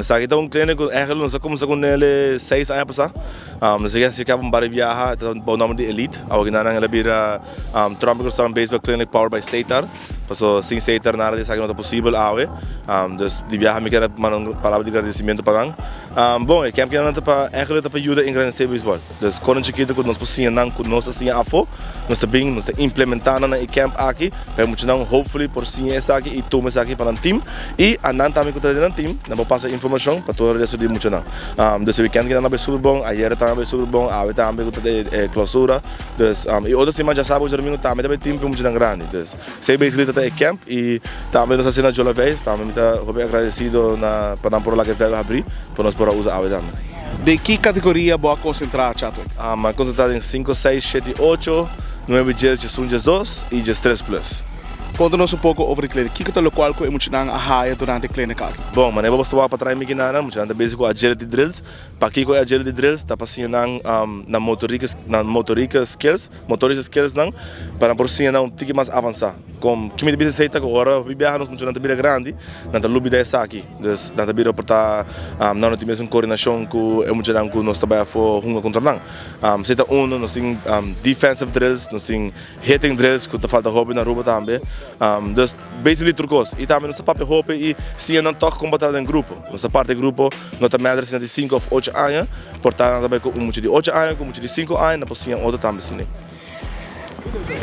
Esaki ta un clinic cu eigenlijk nos a cuminsa cu nele 6 aña pasa. Nos a hasi caba un par di biaha, ta bou nomber di Elite. Awor nan el a bira Tropical Storm Baseball Clinic powered by Setar. Paso sin Setar nada di esaki no ta posibel awe. Dus di biaha mi kier manda un palabra di agradecimento pa nan. Bon, e camp kinan ta pa eigenlijk ta pa yuda engrandece baseball. Dus cosnan chikito cu nos por siña nan cu nos a siña afo, nos ta bin, nos ta implementa nan na e camp aki, pa muchanan hopefully por siña esaki y tuma esaki pa nan team. Y a nan tambe cu ta den nan team, nan por pasa informacion pa tur e resto di muchanan. Dus e weekend kinan a bay super bon, ayera tambe a bay super bon, awe tambe cu ta e clausura. Dus y otro siman diasabra cu diadomingo tambe ta bay team pa muchanan grandi. Dus esey basically ta e camp y tambe nos a haci na Jola Veis, tambe mi ta hopi agradecido na pa nan por laga e veld habri pa nos por a usa awe tambe. Den ki categoria bo a concentra, Chadwick? Mi a concentra den 5, 6, 7, 8, 9, 10, 11, 12 y 13 plus. Conta nos un poco over e clinic. Kico ta locual cu e muchanan a haya durante e clinic aki? Bon, manera bo ta patras mi kinana, muchanan ta bezig cu agility drills. Pakico e agility drills? Ta pa siña nan na motoric skills, motoric skills nan, pa nan por siña nan un tiki mas avansa. Con cu mi ta bisa cu ora mi biaha nos muchanan ta bira grandi, nan ta lubida esaki. Dus nan ta bira por ta nan no tin mes un coordinacion cu e muchanan cu nos ta bay afo hunga contra nan. Esey ta uno, nos tin defensive drills, nos tin hitting drills cu ta falta hopi na Aruba tambe. Dus basically tur cos. Y tambe nos ta papia hopi y siña nan toch con pa traha den grupo. Nos ta parti grupo, no ta matter si nan tin 5 of 8 aña, por ta nan ta bay cu un mucha di 8 aña, cu un mucha di 5 aña, nan por siña otro tambe asina.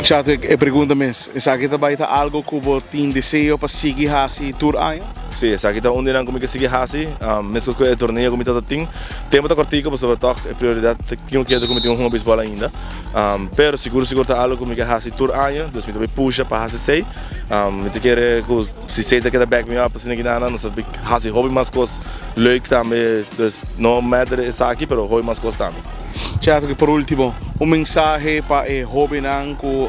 Chadwick, e pregunta mes, esaki ta bay ta algo cu bo tin deseo pa sigui hasi tur aña? Si, esaki ta un di nan cu mi kier sigui hasi, mescos cu e torneo cu mi ta tin. Tempo ta cortico, pasobra toch e prioridad tin cu cu mi tin un hunga baseball ainda. Pero sigur sigur ta algo cu mi kier hasi tur aña, dus mi ta bay pusha pa hasi esey. Mi ta kere cu si esey ta keda back me up asina kinana, nos ta hasi hopi mas cos leuk tambe, dus no matter esaki, pero hopi mas cos tambe. Chadwick, por ultimo, un mensahe pa e hobennan cu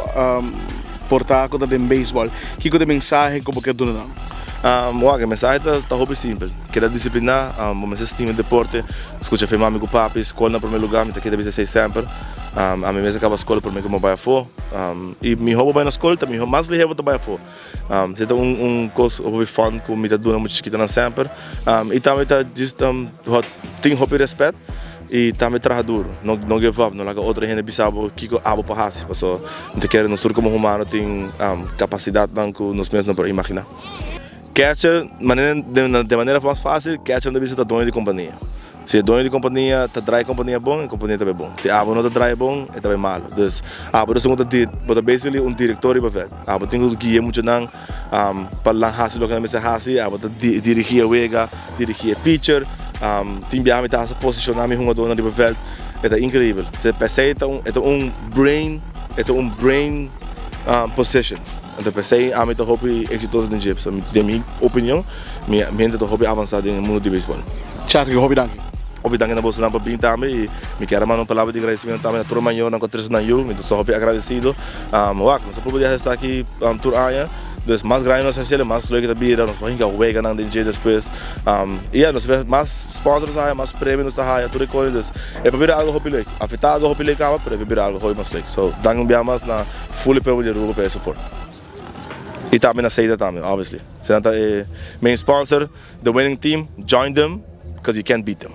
por ta cu ta den baseball. Kico ta e mensahe cu bo kier duna nan? Wak, e mensahe ta hopi simpel. Keda disciplina, bo mester stima deporte, scucha fe mami cu papi, scol na prome lugar, mi ta keda bisa esey semper. Ami mes a caba scol prome cu mi bay afo. Y miho bo bay na scol, ta miho mas lihe bo ta bay afo. Esey ta un cos hopi fun cu mi ta duna mucha chikitonan semper. Y tambe ta just tin hopi respet y tambe traha duro. No, no give up, no laga otro hende bisa bo kico abo por hasi. Paso mi ta kere nos tur como humano tin capacidadnan cu nos mes no por imagina. Catcher, di manera mas facil, catcher no bisa ta doño di compania. Si e doño di compania ta draai compania bon, e compania ta bay bon. Si abo no ta draai bon, e ta bay malo. Dus abo ta bo ta basically un director riba veld. Abo tin cu guia muchanan pa nan hasi loke nan mester hasi, abo ta dirigi e wega, dirigi e pitcher, tin biaha mi ta hasta posiciona mi hungadornan riba veld. E ta increibel. P'esey e ta un brain position. Anto p'esey ami ta hopi exitoso den dje. So, den mi opinion, mi hende ta hopi avansa den mundo di baseball. Chadwick, hopi danki. Hopi danki na boso nan pa bin tambe y mi kier manda un palabra di agradecimento tambe na tur mayornan cu a trece nan yu. Mi ta hopi agradecido. Wak, nos a prueba di haci esaki tur aña. Dus mas grandi nos haci, mas leuk ta bira. Nos por hinca weganan den dje despues. Y ya, nos mas sponsors haya, mas premio nos ta haya, tur e cosnan. Dus e por bira algo hopi leuk. Afecta algo hopi leuk caba, pero e por bira algo hopi mas leuk. So, danki un bia mas na full e pueblo di Aruba pa e support. Y tambe na Setar tambe, obviously. Setar ta e main sponsor, the winning team, join them, because you can't beat them.